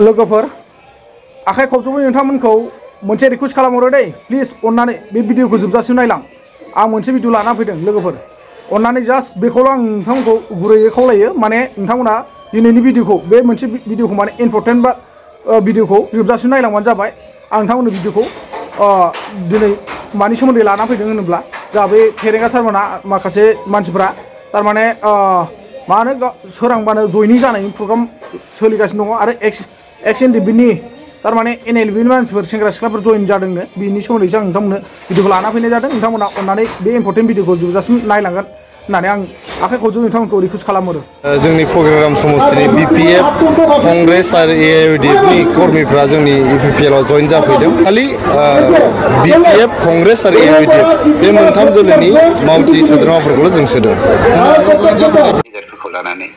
लोगोफोर आखाइ खबजोबै नोंथांमोनखौ मोनसे रिक्वेस्ट खालामहरो दे प्लिज अन्नानै बे भिडिअखौ जोबजासिम नायलां आं मोनसे भिडिअ लाना फैदों लोगोफोर अन्नानै जास्ट बेखौल' आं नोंथांमोनखौ गुरैयै खावलायो माने नोंथांमोना दिनैनि भिडिअखौ बे मोनसे भिडिअखौ माने इम्परटेन्ट बा भिडिअखौ जोबजासिम नायलांबानो जाबाय आं नोंथांमोननो भिडिअखौ दिनै मानि सोमोन्दै लाना फैदों होनोब्ला जा बे फेरेंगा सारमोना माखासे मानसिफ्रा थारमाने मा होनो सोरांबानो जयनिं जानायनि प्रग्राम सोलिगासिनो दङ आरो एक्स एनडिबिनि थारमाने एनएलबिनि मानसिफोर सेंग्रा सिख्लाफोर जयेन जादोंनो बिनि सोमोन्दैसो आं नोंथांमोननो भिडिअखौ लाना फैनाय जादों नोंथांमोना अन्नानै बे इम्परटेन्ट भिडिअखौ जोबजासिम नायलांगोन होननानै आं आखाइ खबजों नोंथांमोनखौ रिक्वेस्ट खालामहरो जोंनि प्रग्राम समस्थिनि बिपिएफ कंग्रेस आरो एआइडिएफनि कर्मीफ्रा जोंनि इउपिपिएलआव जयेन जाफैदों खालि बिपिएफ कंग्रेस आरो एआइडिएफ बे मोनथाम दोलोनि मावथि सोद्रोमाफोरखौल' जों सोदों लिडारफोरखौ लानानै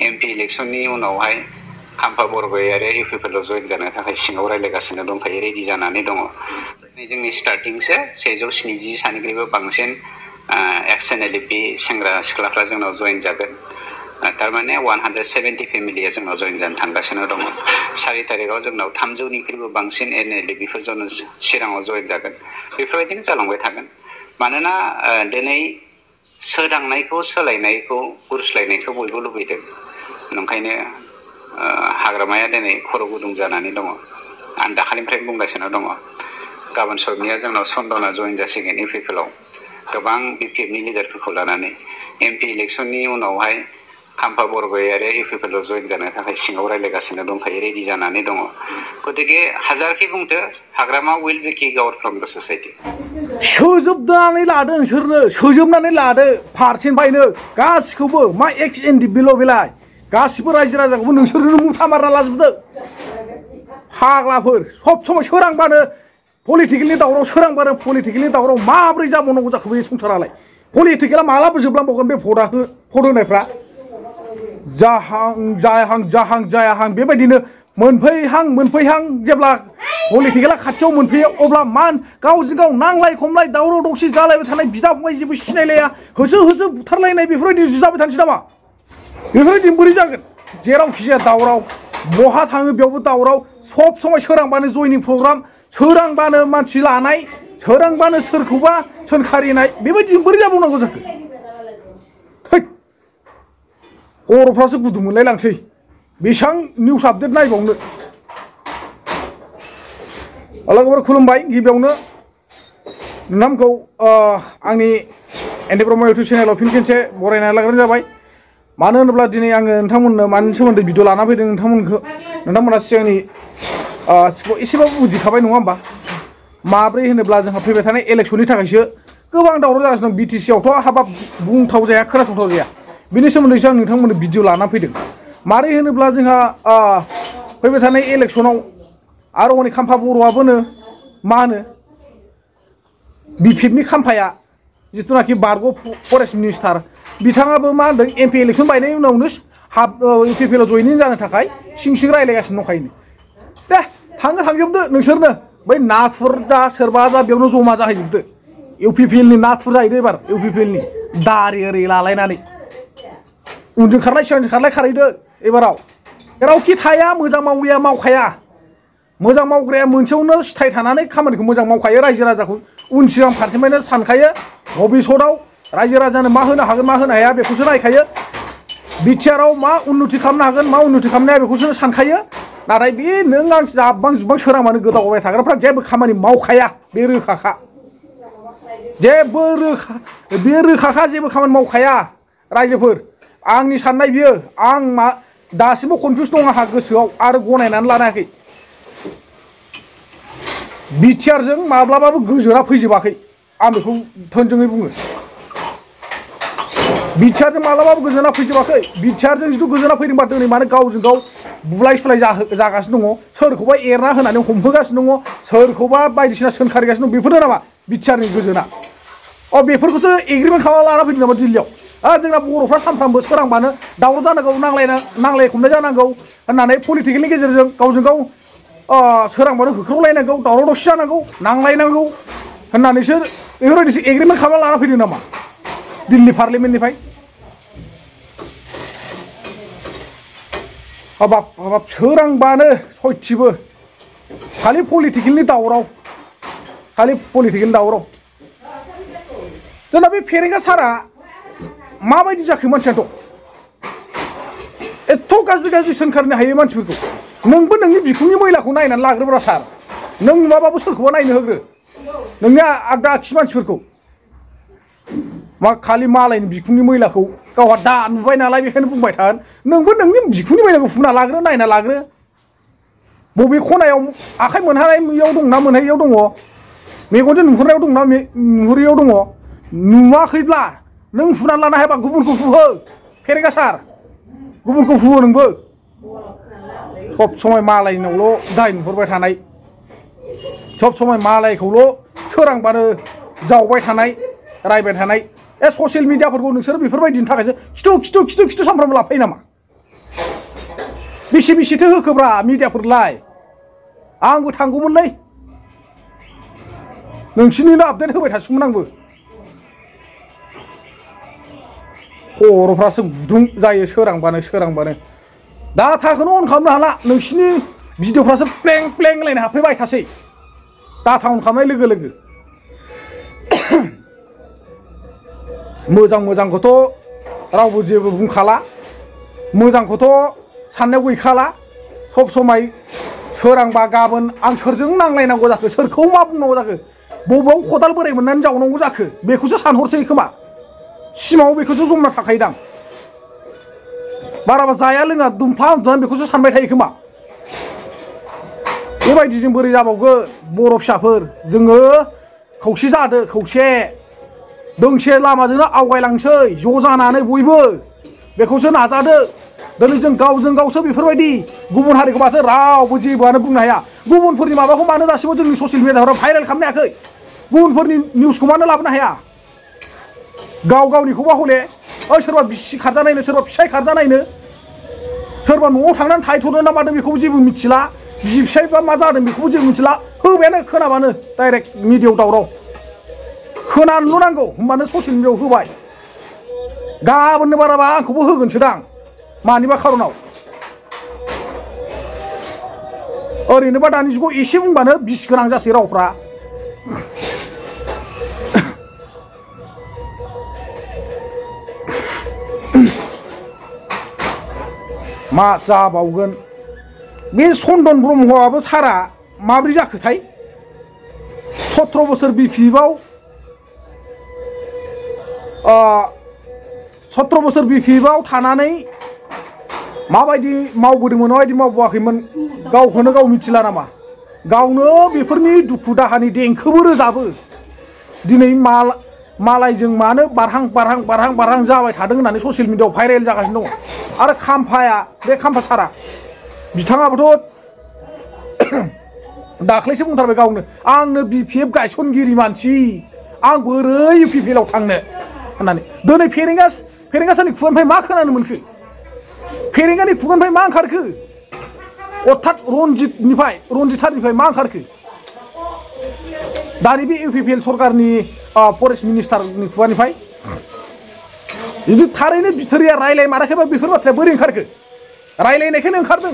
एमपि इलेक्सननि उनावहाय खाम्फा बरगयारि इउपिपिएलआव जयेन जानो थाखाय सिङाव रायज्लायगासिनो दंखायो रेडि जानानै दङ जोंनि स्टार्टिंसो 170 सानिख्रुइबो बांसिन एक्स एनएलपि सेंग्रा सिख्लाफ्रा जोंनाव जयेन जागोन थारमाने 170 फेमिलिया जोंनाव जयेन जानो थांगासिनो दङ 4 तारिखआव जोंनाव 300निख्रुइबो बांसिन एनएलपिफोर चिराङाव जयेन जागोन बेफोरबायदिनो जालांबाय थागोन मानोना दिनै सोदांनायखौ सोलायनायखौ गुरस्लायनायखौ बयबो लुबैदों ओंखायनो हाग्रामाया दिनै खर' गुदुं जानानै दङ आं दाखालिनिफ्रायनो बुंगासिनो दङ गाबोन सबनिया जोंनाव सन्दना जयेन जासिगोन इउपिपिएलआव गोबां बिपिएफनि लिडारफोरखौ लानानै एमपि इलेक्सननि उनावहाय खाम्फा बरगयारि इउपिपिएलआव जयेन जानो थाखाय सिङाव रायज्लायगासिनो दंखायो रेडि जानानै दङ गतिके हाजारखि बुंथो Hagrama will be kick out from the society सोजोबनानै लादों सोरनो सोजोबनानै लादो फारसेनिफ्रायनो गासिखौबो मा एक्स एनडिबिल' बेलाय गासिबो रायजो राजाखौबो नोंसोरनो मुथा मारना लाजोबदो फाग्लाफोर सब समाय सोरांबानो पलिटिकेलनि दावराव सोरांबानो पलिटिकेलनि दावराव माब्रै जाबावनांगौ जाखो बे संसारालाय पलिटिकेला मालाबो जोबलांबावगोन बे भट होनायफ्रा जाहां बेबायदिनो मोनफैहां जेब्ला पलिटिकेला खाथियाव मोनफैयो अब्ला मान गावजों गाव नांलाय खमलाय दावराव दावसि जालायबाय थानाय बिदा फंबाय जेबो सिनायलाया होसो बुथारलायनाय बेफोरबायदि जाबाय थानोसै नामा बेफोरबायदि बोरै जागोन जेरावखि जाया दावराव बहा थाङो बेयावबो दावराव सब समाय सोरांबानो जयनिं प्रग्राम सोरांबानो मानसि लानाय सोरांबानो सोरखौबा सोंखारिनाय बेबायदि बोरै जाबावनांगौ जाखो खर'फ्रासो गुदुं मोनलाय लांसै बेसेबां निउस आपडेट नायबावनो लोगोफोर खुलुमबाय गिबियावनो नोंथांमोनखौ आंनि एनडि ब्रह्म इउटुब चेनेलाव फिन खेनसे बरायनानै लाग्रोनाय जाबाय मानो होनोब्ला दिनै आङो नोंथांमोननो मानि सोमोन्दै भिडिअ लाना फैदों नोंथांमोना सिगांनि एसेबाबो बुजिखाबाय नङा होमबा माब्रै होनोब्ला जोंहा फैबाय थानाय इलेक्सननि थाखायसो गोबां दावराव जागासिनो दं बिटिसि आवथ' हाबाब बुंथाव जाया खोनासंथाव जाया बिनि सोमोन्दैसो आं नोंथांमोननो भिडिअ लाना फैदों मारै होनोब्ला जोंहा फैबाय थानाय इलेक्सनाव आरो हनै खाम्फा बर'आबोनो मा होनो बिपिएफनि खाम्फाया जिथुनाखि बारग' फरेस्ट मिनिस्टार बिथाङाबो मा होनदों एमपि इलेक्सन बायनायनि उनावनो इउपिपिएलआव जयेनिं जानो थाखाय सिं रायज्लायगासिनो दंखायो दे थांजोबदो नोंसोरनो बै नाथुर जा सोरबा जा बेयावनो जमा जाहैजोबदो इउपिपिएलनि नाथुर जाहैदो एबार इउपिपिएलनि दारि ओरै लालायनानै उनजों खारलाय सिगांजों खारलाय खारहैदो एबाराव जेरावखि थाया मोजां मावैया मावखाया मोजां मावग्राया मोनसेयावनो सिथाय थानानै खामानिखौ मोजां मावखायो रायजो राजाखौ उन सिगां फारसेनिफ्रायनो सानखायो भबिसतआव रायजो राजानो मा होनो हागोन मा होनो हाया बेखौसो नायखायो बिटिआरआव मा उन्नति खालामनो हागोन मा उन्नति खालामनो हाया बेखौसो सानखायो नाथाय बे नों आं जाब्बां जुब्बां सोरांबानो गोदावबाय थाग्राफ्रा जेबो खामानि मावखाया बे रोखाखा बे रोखाखा जेबो खामानि मावखाया रायजोफोर आंनि साननाय बियो आं दासिमबो कनफिउस दं आंहा गोसोआव आरो गनायनानै लानो हायाखै बिटिआरजों माब्लाबाबो गोजोना फैजोबाखै आं बेखौ थोंजोङै बुङो बिटिआरजों माब्लाबाबो गोजोना फैजोबाखै बिटिआरजों जिथु गोजोना फैदोंबा दिनै मानो गावजों गाव बुलाय सुलाय जागासिनो दङ सोरखौबा एरना होनानै हमहोगासिनो दङ सोरखौबा बायदिसिना सोंखारिगासिनो दं बेफोरनो नामा बिटिआरनि गोजोना बेफोरखौसो एग्रिमेन्ट खालामना लाना फैदों नामा दिल्लीयाव जोंना बर'फ्रा सानफ्रामबो सोरांबानो दावराव जानांगौ नांलाय खमलाय जानांगौ होननानै पलिटिकेलनि गेजेरजों गावजों गाव सोरांबानो होख्रावलायनांगौ दावराव दावसि जानांगौ नांलायनांगौ होननानैसो बेफोरबायदिसो एग्रिमेन्ट खालामना लाना फैदों नामा दिल्ली पार्लियामेन्टनिफ्राय अबाब सोरांबानो सयथिबो खालि पलिटिकेलनि दावराव जोंना बे फेरेंगा सारा माबायदि जाखो मानसियाथ' एथ' गाज्रि सोंखारनो हायो मानसिफोरखौ नोंबो नोंनि बिखुंनि मैलाखौ नायनानै लाग्रोब्रा सार नों नुवाबाबो सोरखौबा नायनो होग्रो नोंनि आगदा आगसि मानसिफोरखौ मा खालि मालायनि बिखुंनि मैलाखौ गावहा दा नुबाय नालाय बेखायनो बुंबाय थागोन नोंबो नोंनि बिखुंनि मैलाखौ फुना लाग्रो नायना लाग्रो बबे खनायाव आखाइ मोनहानायाव दंना मोनहैयाव दङ मेगनजों नुहुरनायाव दंना नुहुरैयाव दङ नुवाखैब्ला नों फुनानै लानो हायाबा गुबुनखौ फुहो फेरेंगा सार गुबुनखौ फुहो नोंबो सब समय मालायनावल' दाय नुहुरबाय थानाय सब समय मालायखौल' सोरांबानो जावबाय थानाय रायबाय थानाय ससियेल मिडियाफोरखौ नोंसोर बेफोरबायदिनि थाखायसो खिथु सामफ्रामबो लाफायो नामा बेसेथो होखोब्रा मिडियाफोरलाय आंबो थांगौमोनलै नोंसिनिनो आपडेट होबाय थासिगौमोन आंबो खर'फ्रासो गुदुं जायो सोरांबानो डाटाखौनो अन खालामनो हाला नोंसिनि भिडिअफ्रासो प्लें होनलायनो हाबफैबाय थासै डाटा अन खालामनाय लोगो लोगो मोजांखौथ' रावबो जेबो बुंखाला मोजांखौथ' साननायाव गैखाला सब समाय सोरांबा गाबोन आं सोरजों नांलायनांगौ जाखो सोरखौ मा बुंनांगौ जाखो बबेयाव खदाल बोराय मोननानै जावनांगौ जाखो बेखौसो सानहरसै खोमा सिमाङाव बेखौसो जमना थाखायोदां बाराबा जाया लोङा दुमफ्ला उन्दुनानै बेखौसो सानबाय थायो खोमा बेबायदिजों बोरै जाबावगोन बर' फिसाफोर जोङो खौसे जादो खौसे दोंसे लामाजोंनो आवगायलांसै ज' जानानै बयबो बेखौसो नाजादो दिनै जों गावजों गावसो बेफोरबायदि गुबुन हारिखौ माथो रावबो जेबोआनो बुंनो हाया गुबुनफोरनि माबाखौ मानो दासिमबो जोंनि ससियेल मिडियाफोराव भाइरेल खालामनो हायाखै गुबुनफोरनि निउसखौ मानो लाबोनो हाया गावनिखौबा हले सोरबा बिसि खारजानायनो सोरबा फिसाय खारजानायनो सोरबा न'आव थांनानै थाहैथ'नो ना मादों बेखौबो जेबो मिथिला बिसि फिसायबा मा जादों बेखौबो जेबो मिथिला होबायानो खोनाबानो डाइरेक्ट मिडियायाव दावराव खोनानोल' नांगौ होमबानो ससियेल मिडियायाव होबाय गाबोननो बाराबा आंखौबो होगोनसोदां मानिबा खारनाव ओरैनोबा दानि जुगाव एसे बुंबानो बिस गोनां जासै रावफ्रा मा जाबावगोन बे चन्दन ब्रह्मआबो सारा माब्रै जाखोथाय 17 बोसोर बिपिएफआव 17 बोसोर बिपिएफआव थानानै माबायदि मावबोदोंमोन माबायदि मावबोआखैमोन गावखौनो गाव मिथिला नामा गावनो बेफोरनि दुखु दाहानि देंखोबो रोजाबो दिनै मालायजों मानो बारहां जाबाय थादों होननानै ससियेल मिडियायाव भाइरेल जागासिनो दङ आरो खाम्फाया बे खाम्फा सारा बिथाङाबोथ' दाख्लैसो बुंथारबाय गावनो आंनो बिपिएफ गायसनगिरि मानसि आं बोरै इउपिपिएलआव थांनो होननानै दिनै फेरेंगा सारनि खुगानिफ्राय मा खोनानो मोनखो फेरेंगानि खुगानिफ्राय मा ओंखारखो अर्थात रनजित सारनिफ्राय मा ओंखारखो दानि बे इउपिपिएल सरकारनि फरेस्ट मिनिस्टारनि खुगानिफ्राय जुदि थारैनो बिथोरिया रायलाय माराखैबा बेफोर बाथ्राया बोरै ओंखारखो रायलायनायखायनो ओंखारदों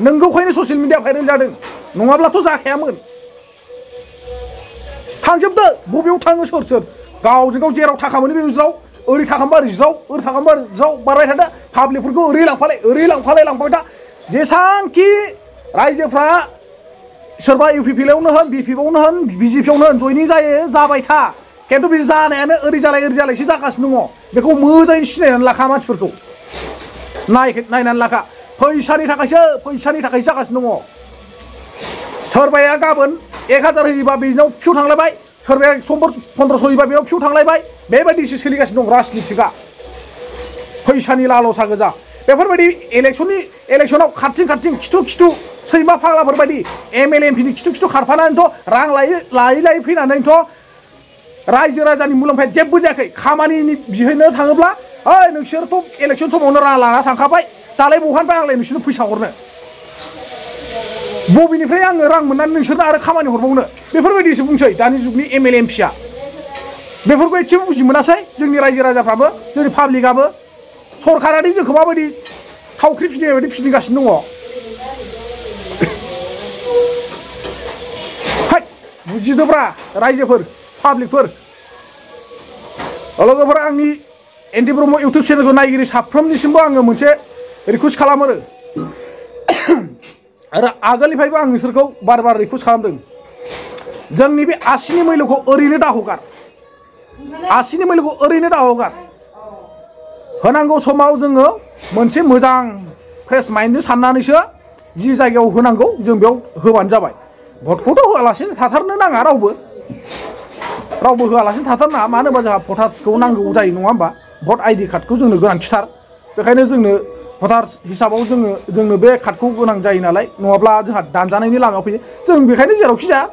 नोंगौखायनो ससियेल मिडिया भाइरेल जादों नङाब्लाथ' जाखायामोन थांजोबदो बबेयाव थाङो सोर गावजों गाव जेराव थाखा मोनो बे ज्राव ओरै थाखांबा ओरै ज्राव ओरै थाखांबा ओरै ज्राव बारबाय थादो पाब्लिकफोरखौ ओरै लांफाबाय था जेसांखि रायजोफ्रा सोरबा इउपिपिएलआवनो होन बिपिएफआवनो होन बिजेपिआवनो होन जयनिं जाबाय था खिन्थु बे जानायानो ओरै जालायसो जागासिनो दङ बेखौ मोजाङै सिनायनानै लाखा मानसिफोरखौ नायनानै लाखा फैसानि थाखायसो जागासिनो दङ सोरबाया गाबोन 1000 होयोबा बेनाव फिउ थांलायबाय सोरबाया 1500 होयोबा बेनाव फिउ थांलायबाय बेबायदिसो सोलिगासिनो दं राजनितिकआ फैसानि लालसा गोजा बेफोरबायदि इलेक्सनाव खारथिं खिथु सैमा फाग्लाफोरबायदि एमएलए एमपिनि खिथु खारफानानैथ' रां लायै फैनानैथ' रायजो राजानि मुलाम्फाया जेबो जायाखै खामानिनि बिहैनो थाङोब्ला ओइ नोंसोरथ' इलेक्सन समावनो रां लाना थांखाबाय दालाय बहानिफ्राय आंलाय नोंसोरनो फैसा हरनो बबेनिफ्राय आङो रां मोननानै नोंसोरनो आरो खामानि हरबावनो बेफोरबायदिसो बुंसै दानि जुगनि एमएलए एमपिया बेफोरखौ एसेबो बुजि मोनासै जोंनि रायजो राजाफ्राबो जोंनि पाब्लिकआबो सरकारादि जोंखौ माबायदि थावख्रि फिदिंनाय बायदि फिदिंगासिनो दङ हाय बुजिदोब्रा रायजोफोर पाब्लिकफोर लोगोफोर आंनि एनटि ब्रह्म इउटुब चेनेलखौ नायगिरि साफ्रोमनिसिमबो आङो मोनसे रिकुवेस्ट खालामो आरो आगोलनिफ्रायबो आं नोंसोरखौ बार बार रिकुवेस्ट खालामदों जोंनि बे आसिनि मैल'खौ ओरैनो दाहगार आसिनि मैल'खौ ओरैनो दाहगार होनांगौ समाव जोङो मोनसे मोजां फ्रेश माइन्डजों साननानैसो जि जायगायाव होनांगौ जों बेयाव होबानो जाबाय भटखौथ' होआलासिनो थाथारनो नाङा रावबो होआलासिनो थाथारनाङा मानो होनबा जोंहा भटार्सखौ नांगौ जायो नङा होमबा भट आइडि कार्डखौ जोंनो गोनांथिथार बेखायनो जोंनो भटार्स हिसाबाव जोंनो बे कार्डखौ गोनां जायो नालाय नङाब्ला जोंहा दानजानायनि लामायाव फैयो जों बेखायनो जेरावखि जाया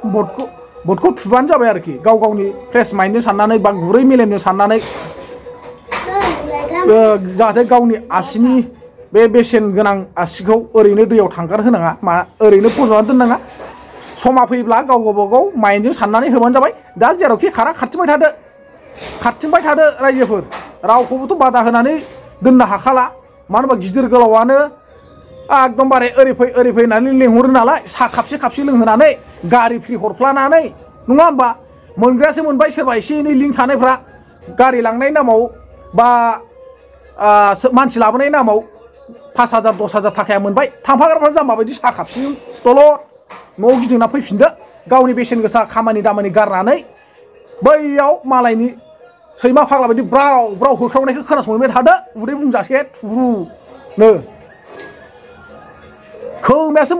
भटखौ थुबानो जाबाय आरोखि गाव गावनि फ्रेश माइन्डजों साननानै बा गुरै मेलेमजों साननानै जाहाथे गावनि आसिनि बे बेसेन गोनां आसिखौ ओरैनो दैयाव थांगार होनाङा ओरैनो फज'नानै दोननाङा समा फैब्ला गाव गावबागाव माइन्डजों साननानै होबानो जाबाय दा जेरावखि खारथिंबाय थादो रायजोफोर रावखौबोथ' बादा होनानै दोननो हाखाला मानो होनबा गिदिर गोलावानो एकदमबारे ओरै फै होननानै लेंहरो नालाय साहा खाबसे लोंहोनानै गारि फ्रि हरफ्लानानै नङा होमबा मोनग्रायासो मोनबाय सोरबा एसे एनै लिंक थानायफ्रा गारि लांनाय नामाव बा मानसि लाबोनाय नामाव 5,000 10,000 थाखाया मोनबाय थांफाग्राफ्रा जाम्बा बायदि साहा खाबसे दलद न'आव गिदिंना फैफिनदो गावनि बेसेन गोसा खामानि दामानि गारनानै बैयाव मालायनि सैमा फाग्ला बायदि ब्राव ब्राव होख्रावनायखौ खोनासंबाय थादो उदै बुंजासे थुरुनो खोमायासो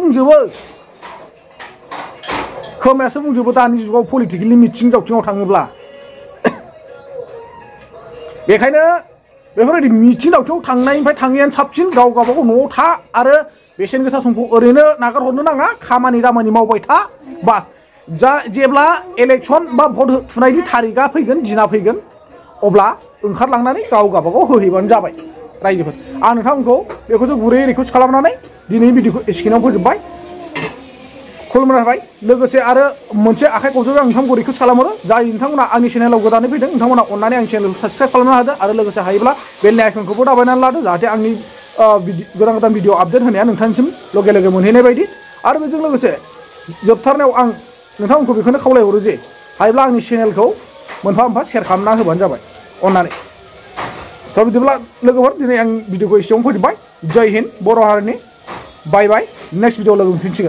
बुंजोबो दानि जुगाव पलिटिकेलनि मिथिं दावथिङाव थाङोब्ला बेखायनो बेफोरबायदि मिथिं दावथिङाव थांनायनिफ्राय थाङैयानो साबसिन गाव गावबागाव न'आव था आरो बेसेन गोसा समखौ ओरैनो नागारहरनो नाङा खामानि दामानि मावबाय था बास जेब्ला इलेक्सन बा भट थुनायनि थारिखआ फैगोन दिना फैगोन अब्ला ओंखारलांनानै गाव गावबागाव होहैबानो जाबाय रायजोफोर आं नोंथांमोनखौ बेखौसो गुरै रिकुवेस्ट खालामनानै दिनैनि भिडिअखौ एसेखिनियाव फोजोबबाय खुलुमनाय थाबाय लोगोसे आरो मोनसे आखाइ खबजों आं नोंथांमोनखौ रिकुवेस्ट खालामहरो जाय नोंथांमोना आंनि चेनेलाव गोदानै फैदों नोंथांमोना अननानै आंनि चेनेलखौ साबस्क्राइब खालामनो हादो आरो लोगोसे हायोब्ला बेलनि आइकनखौबो दाबायनानै लादो जाहाथे आंनि गोदान भिडिअ आपडेट होनाया नोंथांनिसिम लगे लगे मोनहैनाय बायदि आरो बेजों लोगोसे जोबथारनायाव आं नोंथांमोनखौ बेखौनो खावलायहरो जे हायोब्ला आंनि चेनेलखौ मोनफा मोनफा शेयार खालामना होबानो जाबाय अननानै स' बिदिब्ला लोगोफोर दिनै आं भिडिअखौ एसेयावनो फोजोबबाय जय हिन्द बर' हारिनि बाय बाय नेक्स्ट भिडिअ लोगो मोनफिनसिगोन